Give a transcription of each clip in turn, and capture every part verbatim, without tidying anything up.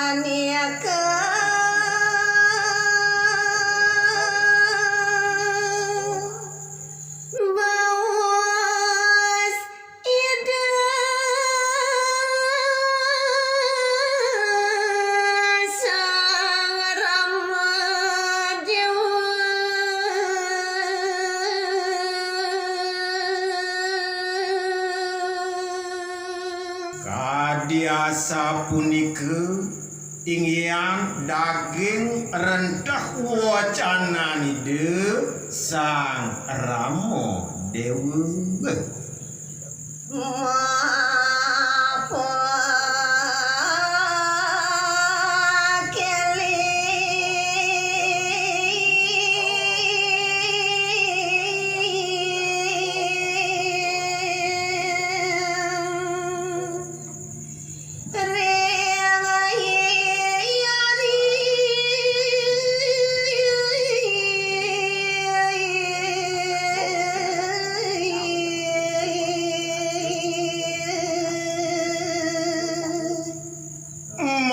Sapunika baos Ida Sang Rama Dewa. Kadi asapunika, inggihan daging rentah wacanan Ida Sang Rama Dewa.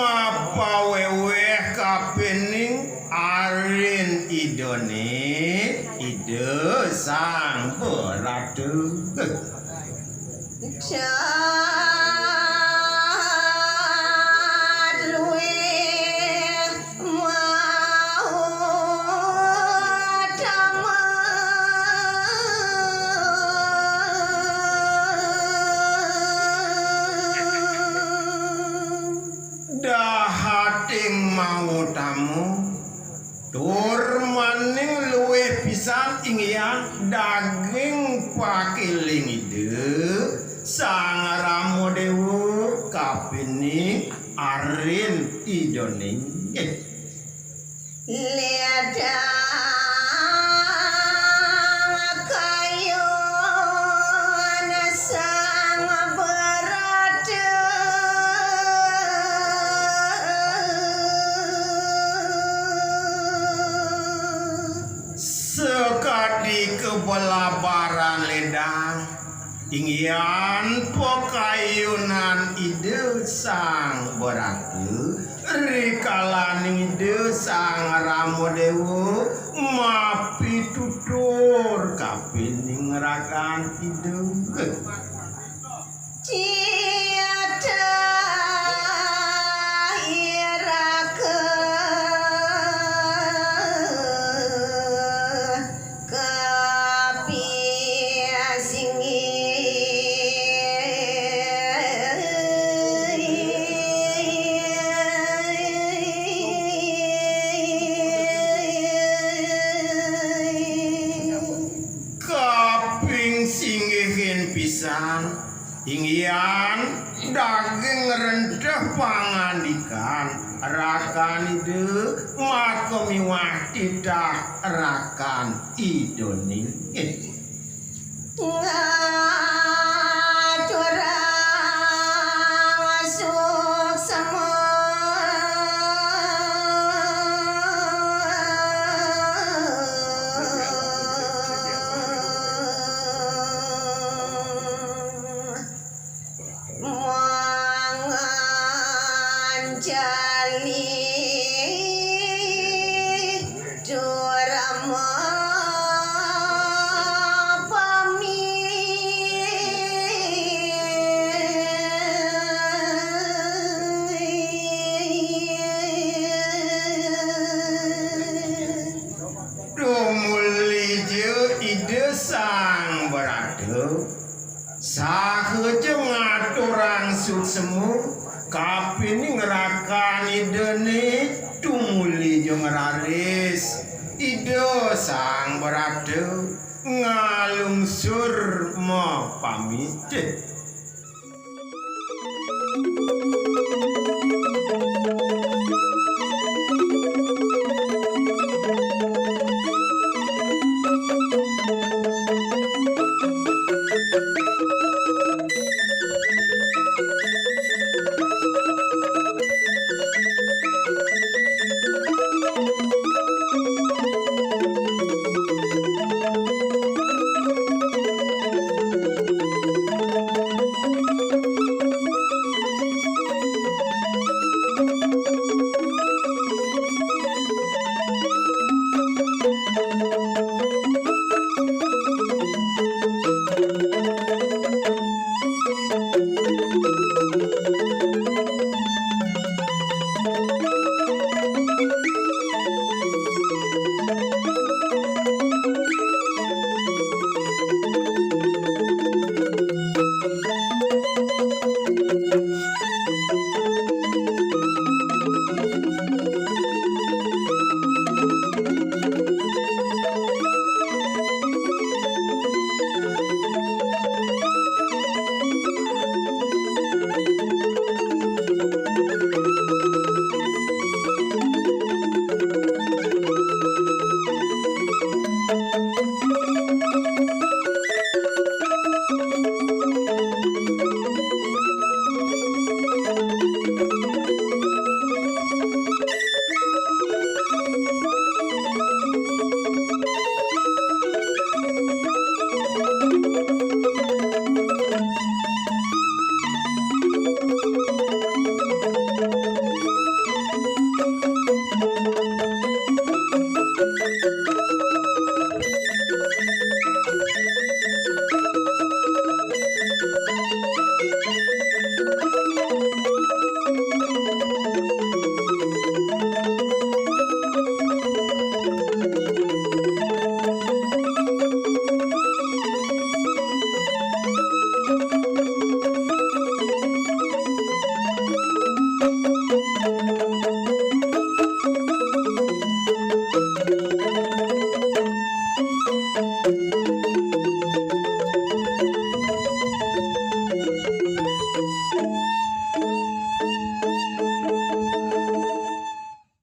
Mapawéwéh kapining arin Idané, Ida Sang Bharata. Jagat luwih mautama. Dahating mautama, tur maning luwih pisan inggihan daging pakiling Ida Sang Rama Dewa kapining arin Idané. Ledang kayun Sang Bharata. Sakadi kabalabaran ledang, inggihan pakayunan Ida Sang Bharata, rikalaning Ida Sang Rama Dewa mapitutur kapining ragan Ida. Cita iraga kapisinggih. Kaping singgihin pisan, inggihan daging rentah pangandikan rakan Ida, maka miwah titah rakan Idané. Ngaturang suksma. Manganjali durma pami. เดิน